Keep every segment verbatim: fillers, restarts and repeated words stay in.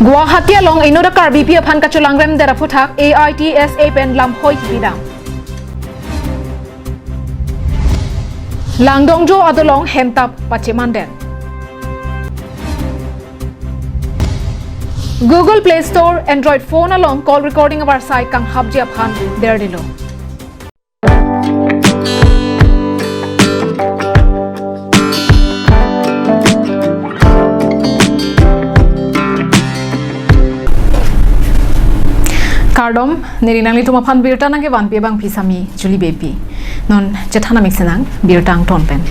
Guwahati along inut a Karbipi aphan kacholangrem det aphuthak A I T S A pen lamhoi kipidam. Langdongjo adolong hemtap pachemandet. Google Play Store Android phone along call recording avarsai kanghapji aphan derdelo. Kardom, neli nanglitum aphan birta nangkevanpi abang Pisami Julie Beypi. Non chethan amik senang birta angton pen.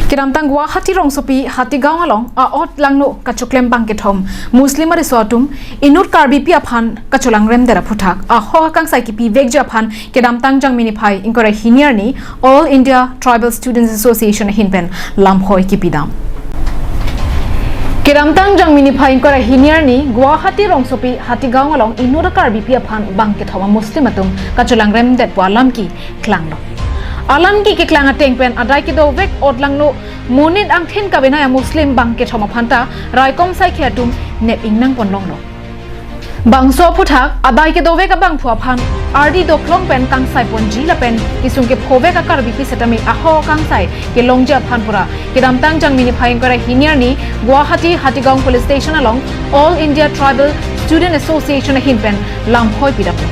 Kedamtang Guwahati rongsopi Hatigaon along a-ot langno kachoklem bangkethom Muslim ariso atum inut Karbipi aphan kacholangrem det aphuthak ahok akangsai kipivekji aphan kedamtang Jangmi niphai ingkoi ra hini arni All India Tribal Students Association ahin pen lamhoi kipidam. Kedamtang Jangmi niphai ingkoi ra hini arni Guwahati rongsopi Hatigaon along inut a Karbipi aphan bangkethom a Muslim atum kacholangrem det pu alam keklanglo. Alam keklang ateng pen adai kedovek ot langno monit angthin kabenai a Muslim bangkethom aphan ta raikom saikhi atum nep ingnang ponlonglo. Bangso aphuthak adai kedovek abangphu aphan ardi doklong pen kangsai ponji lapen kesung kephovek a Karbipi setame ahok akangsai kelongji aphan pura kedamtang Jangmi niphai ingkoi ra hini arni Guwahati Hatigaon Police Station along All India Tribal Student Association ahin pen lamhoi pidamlo.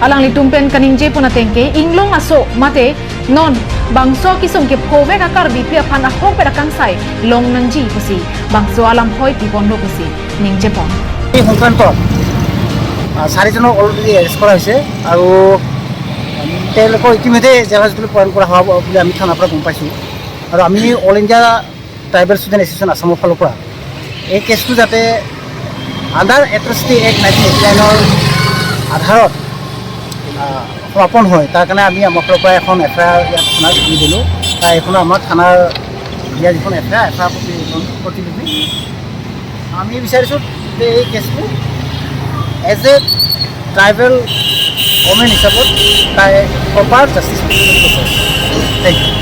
Alanglitum pen kaningje pon ateng ke inglong aso mate non bangso kesung kephovek a Karbipi aphan ahokpet akangsai long nangji pusi bangso alamhoi piponlo pusi ningje pon. এই সংক্ৰান্তত, আহ, চাৰিজনক already arrest কৰা হৈছে আৰু তেওঁলোকক ইতিমধ্যে জেল হাজতলৈ প্ৰেৰণ কৰা হ'ব বুলি আমি থানাৰ পৰা গম পাইছোঁ। আৰু আমি all India tribal student association আছামৰ ফালৰ পৰা এই কেছটো যাতে আণ্ডাৰ এট্ৰচিটি এক্ট নাইনটিন এইটি নাইনৰ আধাৰত, আহ, সমাপন হয়, তাৰ কাৰণে আমি আমাৰ ফালৰ পৰা এখন এফ আই আৰ ইয়াত থানাত দি দিলোঁ। তাৰ এইখনো আমাৰ থানাৰ দিয়া যিখন F I R, F I R copy এইখন প্ৰতিলিপি। আমি বিচাৰিছোঁ যে এই কেছটো এজ এ ট্ৰাইবেল অমেন হিচাপত তাই প্ৰপাৰ জাষ্টিচ পাব। Thank you.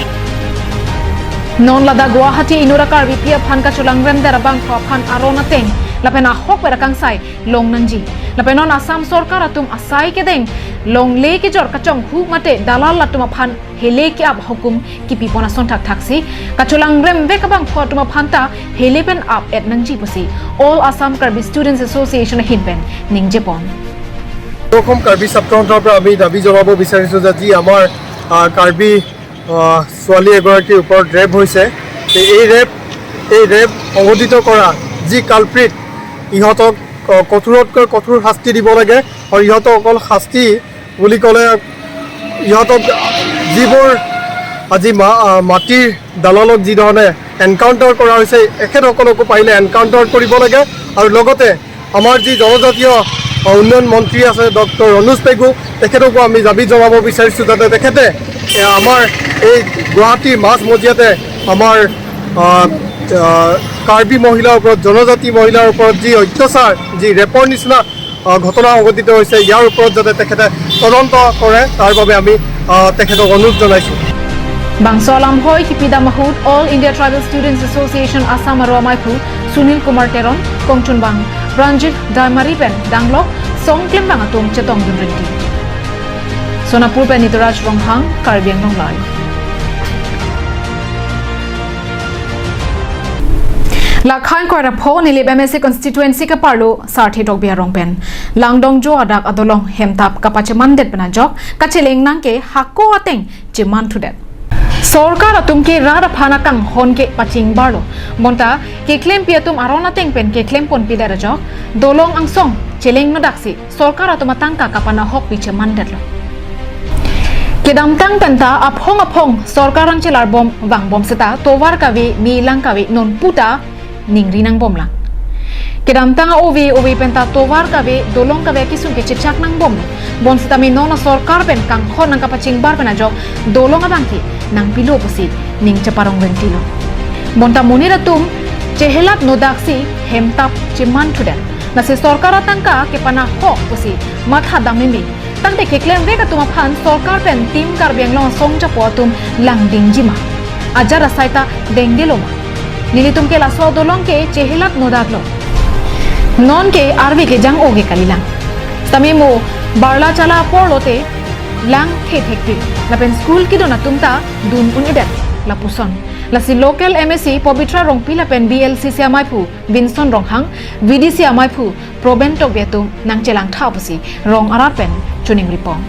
Non ladak Guwahati inut a Karbipi aphan kacholangrem det abangphu aphan aron ateng lapen ahokpet akangsai long nangji. Lapen non Assam sorkar atum asai kedeng longle kejor kachonghu mate dalal atum aphan hele ke-ap hukum kipipon ason thakthaksi kacholangremvek abangphu atum aphan ta hele pen ap-et nangji pusi All Assam Karbi Students Association ahin pen ningje pon. অসম কাৰ্বি ছাত্ৰ সন্থাৰ পৰা আমি দাবী জনাব বিচাৰিছোঁ যে আজি আমাৰ, আহ, কাৰ্বি, আহ, ছোৱালী এগৰাকীৰ ওপৰত ৰেপ হৈছে। এই, এই ৰেপ, এই ৰেপ সংঘটিত কৰা যি কালপ্ৰিট, ইহঁতক, আহ, কঠোৰতকৈ কঠোৰ শাস্তি দিব লাগে আৰু ইহঁতক অকল শাস্তি বুলি ক'লে ইহঁতক যিবোৰ আজি মা-, আহ, মাটিৰ দালালক যি ধৰণে এনকাউণ্টাৰ কৰা হৈছে, এখেতসকলকো পাৰিলে এনকাউণ্টাৰ কৰিব লাগে। আৰু লগতে আমাৰ যি জনজাতীয়, আহ, উন্নয়ন মন্ত্ৰী আছে ডক্টৰ ৰণোজ পেগু, তেখেতকো আমি দাবী জনাব বিচাৰিছোঁ যাতে তেখেতে, এ, আমাৰ এই গুৱাহাটীৰ মাজ মজিয়াতে আমাৰ, আহ, আহ, কাৰ্বি মহিলাৰ ওপৰত, জনজাতি মহিলাৰ ওপৰত যি অত্যাচাৰ, যি ৰেপৰ নিচিনা, আহ, ঘটনা সংঘটিত হৈছে, ইয়াৰ ওপৰত যাতে তেখেতে তদন্ত কৰে, তাৰ বাবে আমি, আহ, তেখেতক অনুৰোধ জনাইছোঁ। Bangso alamhoi kipidam ahut All India Tribal Students Association Assam aro amaiphu Sunil Kumar Teron, kongchunbang Pranjit Daimari pen danglok song klembang atum chetongdun rinti. Sonapur pen Nitaraj Ronghang, Karbi Anglong Live. Lakhang koira pho Nilip M A C constituency kaparlo Sarthe Tokbi arong pen Langdongjo adak adolong hemtap kapachemandet pen ajok kacheleng nang ke hako ateng cheman thudet. Sorkar atum ke rat aphan akanghon ke pachingbarlo. Bonta keklempi atum aron ateng pen keklem ponpidet ajok dolong angsong cheleng nodaksi sorkar atum atangka kapanahok pichemandetlo. Kedamtang penta aphong aphong sorkar angchelar bom vangbom seta tovar kave, melang kave non puta ningri nangbomlang. Kedamtang ove ove penta tovar kave, dolong kave akesung ke chechak nangbom. Bonsitame non asorkar pen kanghon nangkapachingbar pen ajok dolong abangke nangpilo pusi ning cheparong rentilo. Bonta monit atum chehelat nodaksi hemtap cheman thudet. Lasi sorkar atangka kepanahok pusi matha dam meme. Tangte keklemvek atum aphan sorkar pen Team Karbi Anglong asong japo atum langdingji ma? Ajat asai ta dengdelo ma? Nelitum ke laso dolong ke chehelat nodaklo. Non ke arve kejang-o ke kalilang. Tame mo barla chala apor lote lang thethekpik. Lapen school kedun atum ta dun un-edet lapuson. Lasi local M A C Pabitra Rongpi lapen B L C C amaiphu Vinson Ronghang, V D C amaiphu Proben Tokbi atum nangchelangtha pusi rong arat pen choningri pon.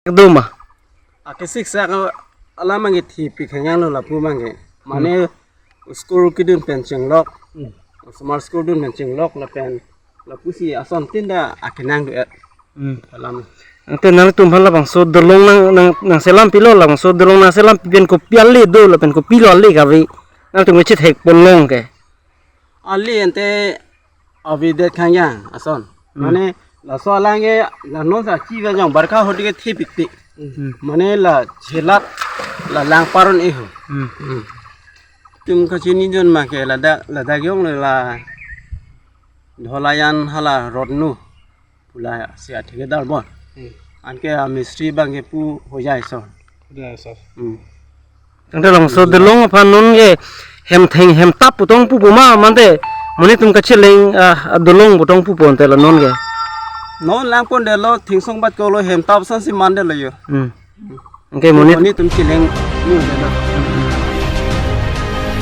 Doma. Akesik sa ka alam abangke thipik hanyang lo lapu abangke. Mane school kedun pen chenglok. Hmm. Osomar school dun pen chenglok lapen lapusi asontin ta akenang do-et. Hmm. Alam. Ante nangtum aphan labangso dolong nang, nang, nangselam pilo, labangso dolong nangselam pen kopi ale do lapen kopilo ale kave. Nangtum kechethek pon long ke. Ale ante avedet khangyang ason. Hmm. Mane laso alang ke la non sa chi va jong barkha hodi ke thipikpik. Hmm. Mane la chelat la lang paron eho. Hmm. Hmm. Tum kachini jon ma ke ladak, ladak jong le la Dholayan hala Rodnu pu lasi athikadar bon. Hmm. Anke amistri abangke pu Hojai ason. Hojai ason. Hmm. Tangte labangso dolong aphan non ke hemtheng hemtap pu tong pupo ma mante monit atum kacheleng, ah, dolong pu tong pupo ante la non ke. Non lang pondetlo, thingsong bat kolo, hemtap ason si mandetlo jo. Hmm. Anke monit. Monit atum cheleng nudetlo.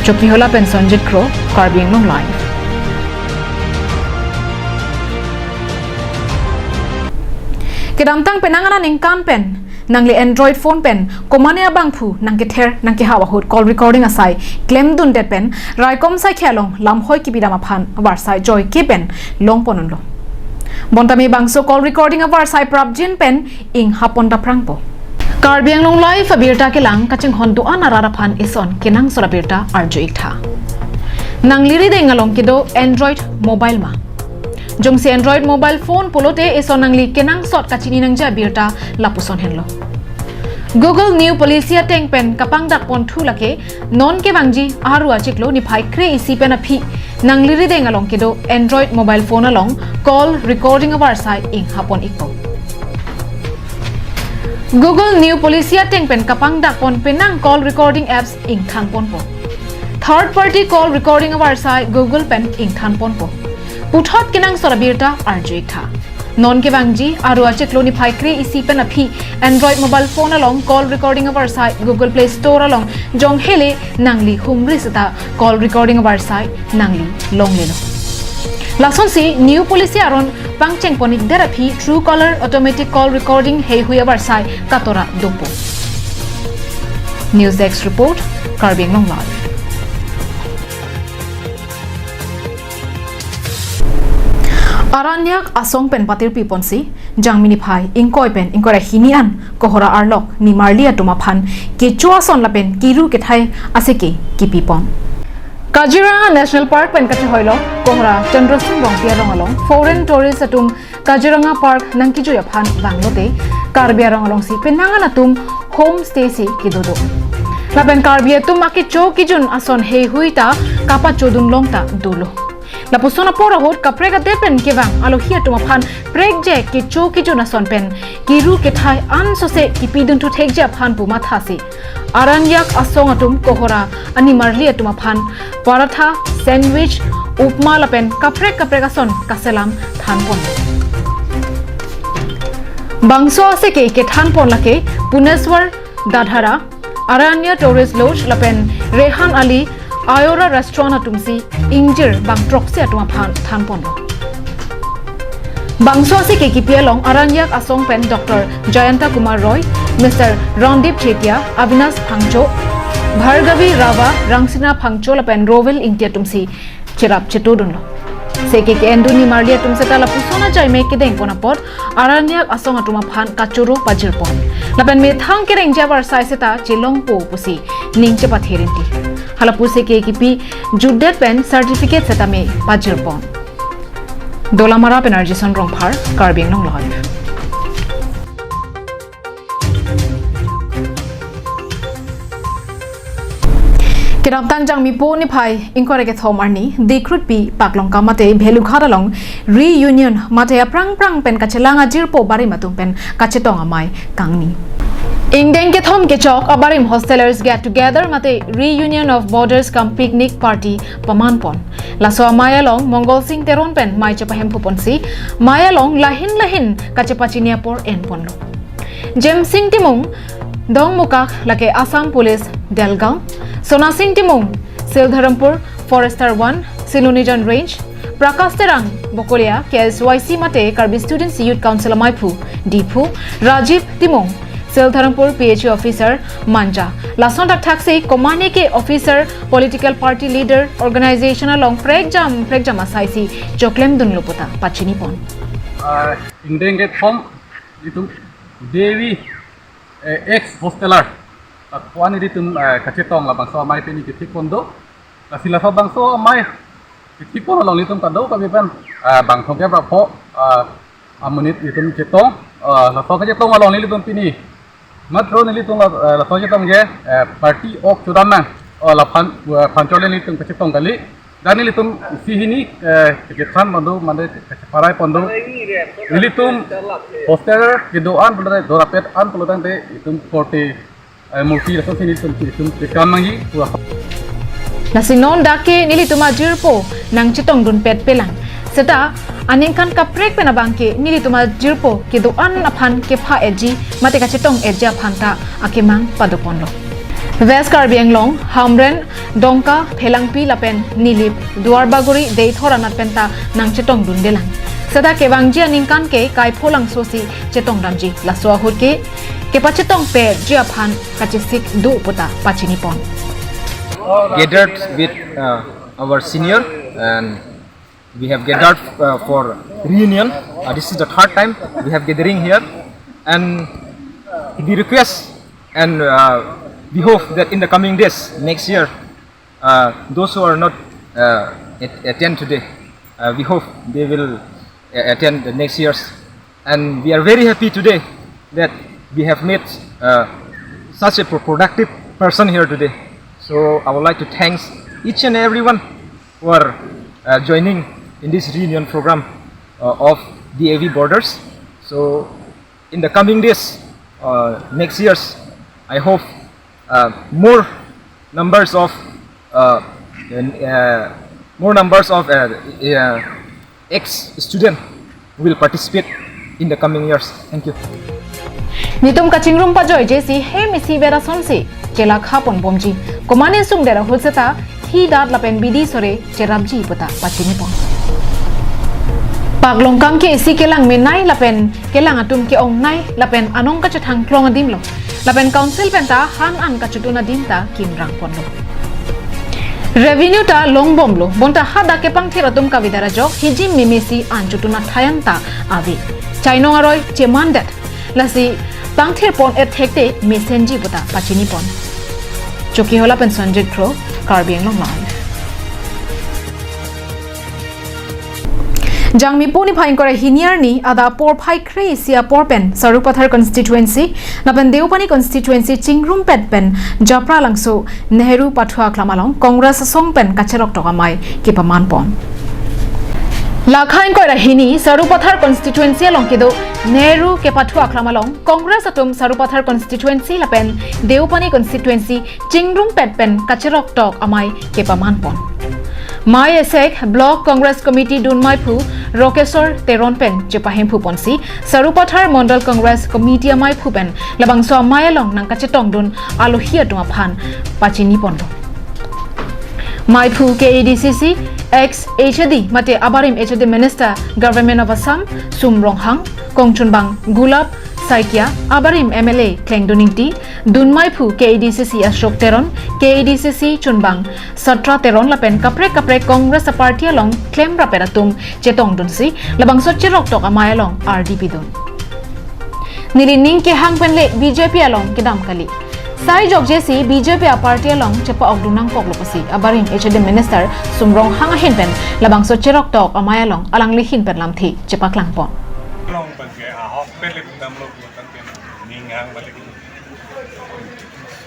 Chokihola pen Sonjit Kro, Karbi Anglong Live. Kedamtang penang aningkan pen nangli Android phone pen komane abangphu nangkether nangkehap ahut call recording asai klemdundet pen raikom saikhi along lamhoi kipidam aphan avarsai joike pen longpon unlo. Bonta me bangso call recording avarsai prapjin pen inghap pon daprangpo. Karbi Anglong Live abirta kelang kachinghon do-an arat aphan eson kenangsot abirta arju-iktha. Nangli rideng along kedo Android mobile ma? Jongsi Android mobile phone pulote eson nangli kenangsot kachini nangji abirta lapuson henlo. Google New Policy ateng pen kapangdak ponthu lake non kevangji Aru achiklo niphai kre-isi pen aphi nangli rideng along kedo Android mobile phone along call recording avarsai inghap pon ikpo. Google New Policy ateng pen kapangdak pon penang call recording apps ingthan ponpo. Third party call recording avarsai Google pen ingthan ponpo. Puthot kenangsot abirta arju-iktha. Non kevangji Aru achiklo niphai kre-isi pen aphi Android mobile phone along call recording avarsai Google Play Store along jong hele nangli humri seta call recording avarsai nangli longlelo. Lasonsi New Policy aron pangcheng pon-ikdet aphi Truecaller automatic call recording heihui avarsai katora dopo. News Desk Report, Karbi Anglong Live. Aranyak asong pen patirpi ponsi, Jangmi niphai ingkoi pen ingkoi ra hini an Kohora arlok nimarli atum aphan kecho ason lapen kiru kethai aseke kipi pon. Kaziranga National Park pen kachehoilo Kohora Chandra Sing Rongpi arong along foreign tourist atum Kaziranga Park nangkejui aphan vanglote Karbi arong alongsi penang an atum homestay si kedo do. Lapen Karbi atum akecho kejun ason heihui ta kapachodun long ta dolo. Lapuson apor ahut kaprek adet pen kevang alohi atum aphan prekjak kecho kejun ason pen kiru kethai ansose kipidunthu thekji aphan pu mathasi Aranyak asong atum Kohora animarli atum aphan paratha, sandwich, upma lapen kaprek kaprek ason kaselam than pon. Bangso aseke kethan pon lake Puneswar Dadhara, Aranya Tourist Lodge lapen Rehan Ali Ayora Restaurant atumsi ingjir bang throksi atum aphan than ponlo. Bangso aseke kipi along Aranyak asong pen Doctor Jayanta Kumar Roy, Mister Randip Chetia, Avinash Phangcho, Bhargavi Rava, Rangsina Phangcho lapen Rovel Ingti atumsi cherap chetudunlo. Seke ke-endun nimarli atum seta lapuson ajaime kedeng pon apot Aranyak asong atum aphan kachoro pajir pon. Lapen methang kereng javarsai seta chelongpo pusi ning chepathe rinti. Halapu seke kipi jutdet pen certificate seta me pajir pon. Dolamara pen Arjison Rongphar, Karbi Anglong Live. Kedamtang Jangmi po niphai ingkoi ra kethom arni, Dikrutpi Paklongka mate Bhelughat along reunion mate aphrang phrang pen kachelang ajirpo barim atum pen kachetong amei kangni. Ingdeng kethom kechok abarim hostelers get together mate reunion of boarders cum picnic party paman pon. Laso amei along Mongol Sing Teron pen mei chepahemphu ponsi, mei along lahin lahin kachepachini apor en ponlo. Jem Sing Timung, Dongmukak lake Assam Police Delgaon, Sona Sing Timung, Sildharampur Forester one, Silonijan Range, Prakash Terang, Bokolia, K S Y C mate Karbi Students Youth Council ameiphu, Diphu, Rajiv Timung, Sildharampur P H E officer, Manja. Lason thakthak si komane ke officer, political party leader, organization along prekjam prekjam asai si choklem dunlo puta pachini pon. Ah, ingdeng kethom itum Devi, eh, ex hosteler. Akuan ilitum, eh, kachetong labangso amei pini kethik pon do. Lasi labangso amei kethik pon along ilitum kado kami pen, eh, bangthong ke berapho, eh, amonit ilitum chetong, eh, laso kachetong along ilitum pini. Matro nelitum la, eh, laso chetong ke, eh, party ok chudam nang. Oh, laphan, eh, phanchole nelitum kachetong kali. Dan nelitum isi hini, eh, kachethan pon do, mane kacheparai pon do. Nelitum poster kedo-an pulote, dorapet an pulotangte itum korte, eh, murti laso hini itum, itum chekam nangji pura. Lasi non dak ke nelitum ajirpo nangchetongdunpet pelang. Seta aningkan kaprek pen abang ke nelitum ajirpo kedo-an aphan kepha-etji mate kachetong-etji aphan ta akemang padoponlo. West Karbi Anglong, Hamren, Dongka, Phelangpi lapen Nilip, Duarbagori, Deithor anat pen ta nangchetongdundelang. Seta kevangji aningkan ke kaipholangso si chetongdamji. Laso ahut ke kepachetongpetji aphan kachesik do puta pachini pon. Gathered with, uh, our senior, and we have gathered, uh, for reunion. Uh, this is the third time we have gathering here, and we request and, uh, we hope that in the coming days, next year, uh, those who are not, uh, at-, attend today, uh, we hope they will, uh, attend the next year's. And we are very happy today that we have met, uh, such a pro-, productive person here today. So I would like to thanks each and everyone who are, uh, joining in this reunion program, uh, of the A V Boarders. So in the coming days, uh, next years, I hope, uh, more numbers of, uh, and, uh, more numbers of, uh, uh, ex student will participate in the coming years. Thank you. Netum kachingrum pajoije si hem isi ber asonsi chelakha ponbomji. Komane sungder ahut seta hi dat lapen bidi sore cherapji puta pachini pon. Paklongkang ke isi kelang menei lapen kelang atum ke-ongnei lapen anong kachethang klong adimlo. Lapen council pen ta han an kachotun adim ta kimrang ponlo. Revenue ta longbomlo, bonta hadak kepangthir atum kavidar ajok hijim mimisi an chotun athai an ta ave. Chainong aroi chemandet. Lasi pangthir pon-et thekte mesenji puta pachini pon. Chokihola pen Sanjit Kro, Karbi Anglong Live. Jangmi puni phai ingkoi ra hini arni adap porphai kre-isi apor pen Sarupathar constituency lapen Deopani constituency chingrumpet pen Japralangso Nehru Pathu Aklam along Congress asong pen kacheroktok amei kepaman pon. Lakha ingkoi ra hini Sarupathar constituency along kedo Nehru Kepathu Aklam along Congress atum Sarupathar constituency lapen Deopani constituency chingrumpet pen kacheroktok amei kepaman pon. Mei esek Block Congress Committee dunmeiphu Rokesor Teron pen chepahemphu ponsi Sarupathar Mondol Congress Committee ameiphu pen labangso amei along nangkachetongdun alohi atum aphan pachini ponlo. Meiphu K A D C C, ex H A D mate abarim H A D Minister, Government of Assam, Sum Ronghang, kongchunbang Gulab Saikia, abarim M L A Klengdun Ingti, dunmeiphu K A D C C Ashok Teron, K A D C C chunbang Satra Teron lapen kaprek kaprek Congress aparty along klemrap-et atum chetongdunsi labangso cheroktok amei along ardi pidun. Neli ning kehang pen le B J P along kedam kali. Sai jokje si B J P aparty along chepa-okdun nangkoklo pusi abarim H A D Minister Sum Ronghang ahin pen labangso cheroktok amei along alangli ahin pen lamthe chepaklang pon. Long pen ke ahok pen le kedamlo, bukan ke ning hang balik.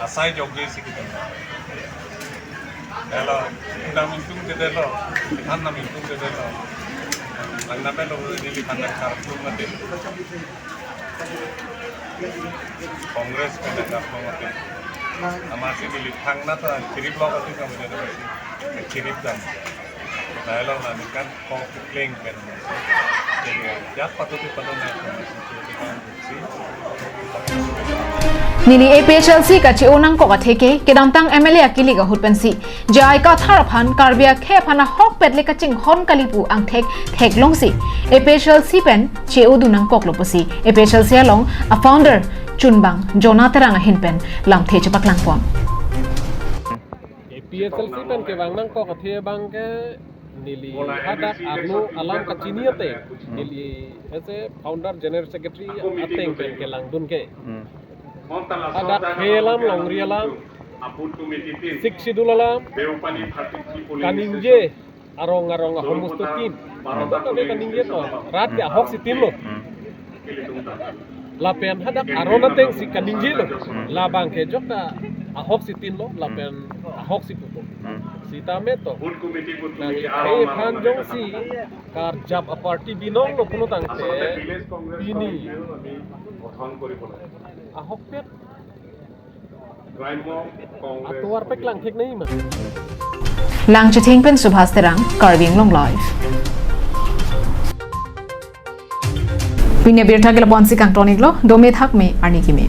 Asai jokje si kedam. Helo, kedam ingtung kedelo, kedam nam ingtung kedelo. Lang nam lo neli pandang kartu mati. Congress pen agap long ape. Amatsi neli thangnat ta chirip lok atum kami jana masi chirip dam. Dialog na ningkan kok pleng pen. Jadi, jak patut itu patut na masi chirip dam si. Neli A P H L C kache-o nangkok atheke, kedamtang M L A akilik ahut pensi J I Kathar aphan Karbi akhei aphan ahokpet le kachinghon kali pu angthek theklongsi A P H L C pen che-o dun nangkoklo pusi A P H L C along a founder Chunbang Jona Terang ahin pen lamthe chepaklangpon. A P H L C pen kevang nangkok athe abang ke neli hadak arlo alam kachini ateng, neli as a founder general secretary ateng pen kelangdun ke. Hmm. Hadak khei alam, longri alam, Sixth Schedule alam, kaningje arong arong ahormu atum. Anta kami kaningje to, rat ke ahoksi tinlo. Hmm. Lapen hadak aron atengsi kaningjelo. Hmm. Labang ke jok ta ahoksi tinlo, lapen ahoksi pupo. Hmm. Sitame to. Nang ikhei aphan jongsi karjap aparty binonglo pulo tangte, pini ahokpet atovar paklang thek nangji ma. Langchithing pen Subhas Terang, Karbi Anglong Live. Pini abirta ke lapu-ansi kangton-iklo, dome thakme, arni keme.